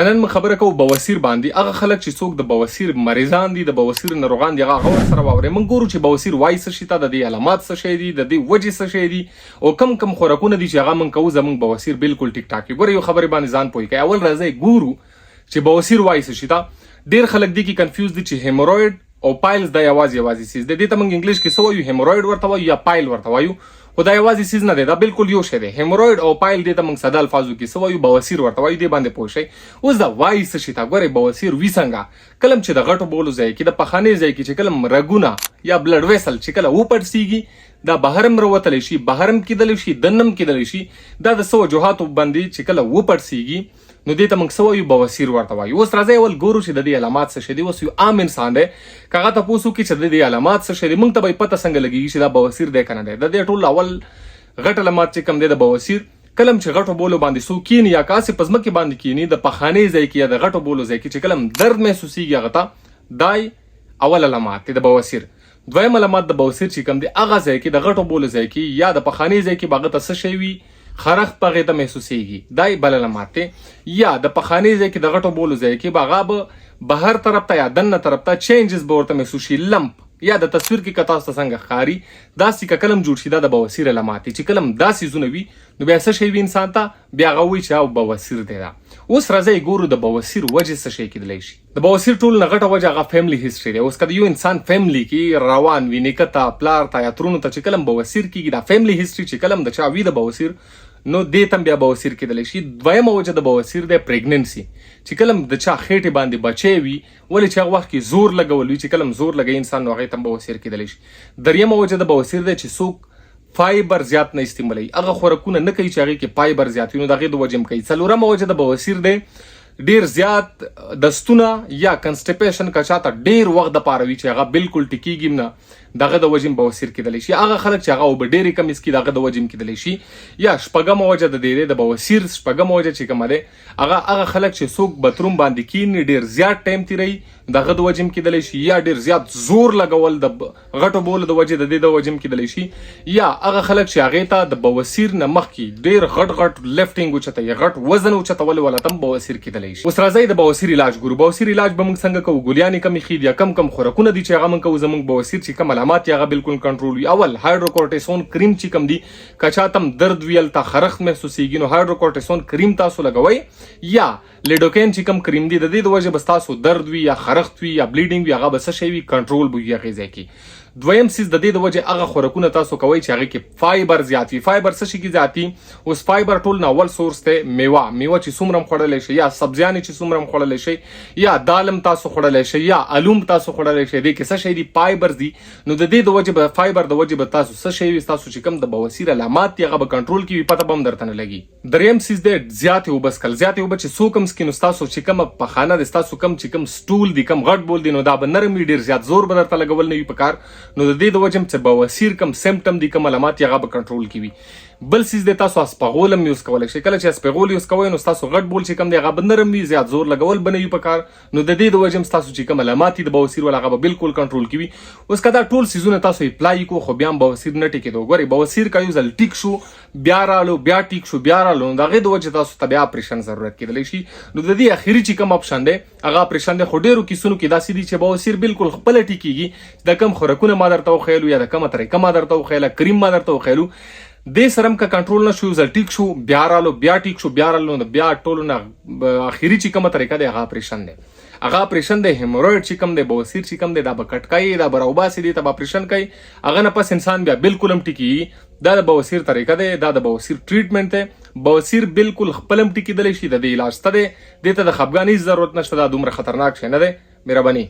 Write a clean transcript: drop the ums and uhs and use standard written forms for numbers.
نن موږ خبره کوو بواسیر باندې. هغه خلک چې څوک د بواسیر مریضان دي، د بواسیر ناروغان دي، هغه غور سره واورئ. موږ ګورو چې بواسیر وایي څه شي ته، د دې علامات څه شی دي، د دې وجې څه شی دي او کم کم خوراکونه دي چې هغه موږ کوو زموږ بواسیر بالکل ټیک ټاک وي. ګوره یو خبرې باندې ځان پوه کړئ. اول راځئ ګورو چې بواسیر وایي څه شي ته. ډیر خلک دي کې کنفیوز دي چې هیموروید او پایلز دا یوازې یوازې څیز دی. دې ته موږ انګلیش کې څه وایو؟ هیموروید ورته وایو یا پایل ورته وایو، خو دا یوازې څیز نه دی، دا بالکل یو شی دی. هیموروید او پایل دې ته موږ ساده الفاظو کې څه وایو؟ بواسیر ورته وایو. دې باندې پوه شئ. اوس دا وایي څه شي ته؟ ګورئ بواسیر وي څنګه؟ کلم چې د غټو بولو ځای کې، د پخانې ځای کې چې کلم رګونه یا بلډ ویسل چې کله وپړسیږي، دا بهر هم راوتلی شي، بهر هم کېدلی شي، دننه هم کېدلی شي. دا د څه وجوهاتو باندې چې کله وپړسیږي نو دې ته موږ څه وایو؟ بواسیر ورته وایو. اوس راځئ اول ګورو چې د دې علامات څه شی دي. اوس یو عام انسان دی که هغه تپوس وکړي چې د دې علامات څه شی دي، موږ ته به یې پته څنګه لګېږي چې دا بواسیر دی که نه دی؟ د دې ټول اول غټ علامات چې کوم دی د بواسیر، کلم چې غټو بولو باندې څوک کینی یا که هسې په ځمکې باندې کینی، د پخانې ځای کې یا د غټو بولو ځای کې چې کلم درد محسوسیږي هغه ته دای اول علامات دی د بواسیر. دویم علامات د بواسیر چې کوم دی، هغه ځای کې د غټو بولو ځای کې یا د پخانې ځای کې به هغه ته څه شی وي، خرخت په هغې ته محسوسیږي، دا یې بل علامات دی. یا د پخانې ځای کې د غټو بولو ځای کې به هغه به بهر طرف ته یا دننه طرف ته چینجز به ورته محسوس شي، لمپ یا د تصویر کې که تاسو ته څنګه ښکاري داسې که کلم جوړ شي، دا د بواسیر علامات دي. چې کلم دا څیزونه وي نو بیا څه شی وي انسان ته، بیا هغه وایي چې او بواسیر دی. دا اوس راځئ ګورو د بواسیر وجې څه شی کېدلی شي. د بواسیر ټول نه غټه وجه هغه فیملی هیسټری دی. اوس که د یو انسان فیملی کې روان وي، نیکه ته، پلار ته یا ترونو ته چې کلم بواسیر کیږي، دا فیملی هیسټری چې کلم د چا وي د بواسیر، نو دې تم بیا بواسیر کېدلی شي. دویمه وجه د بواسیر دی پریګننسي، چې کلم د چا خېټې باندې بچی وي، ولې چې هغه وخت کې زور لګول وي، چې کلم زور لګوي انسان نو هغې ته هم بواسیر کېدلی شي. دریمه وجه د بواسیر دی چې څوک فایبر زیات نه استعمالوي، هغه خوراکونه نه کوي چې هغې کې فایبر زیات وي، نو د هغې د وجې هم کوي. څلورمه وجه د بواسیر دی ډیر زیات دستونه یا کنسټیپیشن، که چاته ډیر وخت د پاره وي چې هغه بالکل ټیکیږي نه، دغه د وجې هم بواسیر کېدلی شي. هغه خلک چې هغه اوبه ډېرې کمې څکي، دغه د وجې هم کېدلی شي. یا شپږمه وجه د دې دی د بواسیر، شپږمه وجه چې کومه دی هغه هغه خلک چې څوک بتروم باندې کینی ډیر زیات ټایم تیروي، دغه د وجې هم کېدلی شي. یا ډیر زیات زور لګول د غټو بولو د وجې، د دې د وجې هم کېدلی شي. یا هغه خلک چې هغې ته د بواسیر نه مخکې ډېر غټ غټ لفټینګ اوچتوي، غټ وزن اوچتول والا ته هم بواسیر کېدلی شي. اوس راځئ د بواسیر علاج ګورو. بواسیر علاج به موږ څنګه کوو؟ ګولیانې کمې ښې دي یا کم کم خوراکونه دي چې هغه موږ کوو زموږ بواسیر چې کوم علامات دي هغه بالکل کنټرول وي. اول هایډروکورټیسون کریم چې کوم دي، که چاته هم درد وي، هلته خرښت محسوسېږي، نو هایډروکورټیسون کریم تاسو لګوئ. یا لیډوکین چې کوم کریم دی، د دې د وجې به ستاسو درد وي یا خرښت وي یا بلیډینګ وي، هغه به څه شی وي، کنټرول به وي هغې ځای کې. دویم څیز د دې د وجې هغه خوراکونه تاسو کوئ چې هغې کې فایبر زیات وي. فایبر څه شي کې زیات وي؟ اوس فایبر ټول نه اول سورس دی میوه. میوه چې څومره هم خوړلی شئ، یا سبزیانې چې څومره هم خوړلی شئ، یا دال هم تاسو خوړلی شئ، یا الوم تاسو خوړلی شئ، دې کې څه شی دي؟ فایبرز دي. نو د دې د وجې به فایبر د وجې به تاسو څه شی وي، ستاسو چې کوم د بواسیر علامات دي هغه به کنټرول کې وي، پته به هم درته نه لګي. دریم څیز دی زیاتې اوبه څښل. زیاتې اوبه چې څوک هم څکي نو ستاسو چې کومه پخانه دی، ستاسو کوم چې کوم سټول دی، کوم غټ بول دی، نو دا به نرم وي، ډیر زیات زور به درته لګول نه وي پکار. نو د دې د وجې هم چې بواسیر کوم سیمپټم دی، کوم علامات دي، هغه به کنټرول کې وي. بل څیز دی تاسو اسپغول هم یوز کولی شئ. کله چې اسپغول یوز کوئ نو ستاسو غټ بول چې کوم دی هغه به نرم وي، زیات زور لګول به نه وي پکار. نو د دې د وجې هم ستاسو چې کوم علامات دي د بواسیر والا هغه به بالکل کنټرول کې وي. اوس که دا ټول څیزونه تاسو اپلای کو خو بیا هم بواسیر نه ټیکېدو، ګورئ بواسیر که یو ځل ټیک شو بیا رالو، بیا ټیک شو بیا رالو، نو د هغې د وجې تاسو ته بیا اپریشن ضرورت کېدلی شي. نو د دې اخري چې کوم اپشن دی هغه اپریشن دی. خو ډېرو کیسونو کې داسې دي چې بواسیر بالکل خپله ټیکېږي، د کوم خوراکونه ما درته وښیلو یا د کومه طریقه ما درته وښیله، کریم ما درته وښیلو، دې سره هم که کنټرول نه شو، یو ځل ټیک شو بیا رالو، بیا ټیک شو بیا رالو، نو بیا ټولو نه اخري چې کومه طریقه دی هغه اپریشن دی. هغه اپریشن دی هیموروید چې کوم دی، بواسیر چې کوم دی، دا به کټ کوي، دا به راوباسي، دې ته به اپریشن کوي، هغه نه پس انسان بیا بالکل هم ټیکېږي. دا د بواسیر طریقه دی، دا د بواسیر ټریټمنټ دی. بواسیر بالکل خپل هم ټیکېدلی شي، د دې علاج شته دی، دې ته د خپګان هیڅ ضرورت نشته، دا دومره خطرناک شی نه دی. مهرباني.